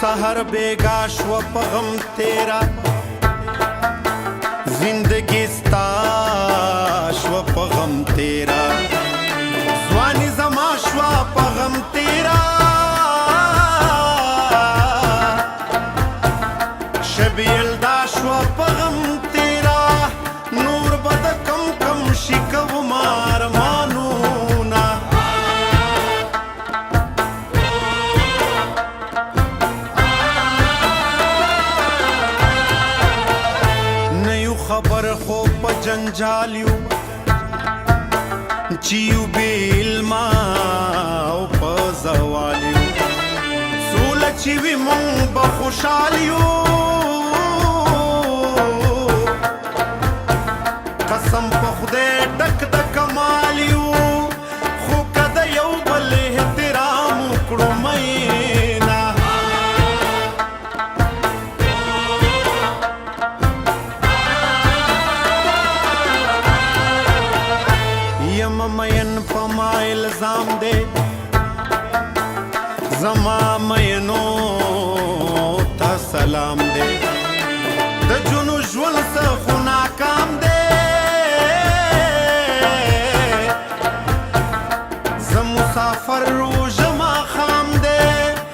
سحر بیگا شو په غم تیرا، زندگی ستا شو په غم تیرا، ځواني زما شو په غم تیرا، شب یلدا شو په غم تیرا، نور به د کم کم شکو مارمانونا. نه یو خبر خو په جنجال یو، چې یو بې علمه او په زوال یو، سوله چې وي مونږ به خوشحال یو، قسم په خدای ډک د کمال یو، خو که د یو بل احترام وکړو مینا. یم مین په ما الزام دی، زما مینو ته سلام دی.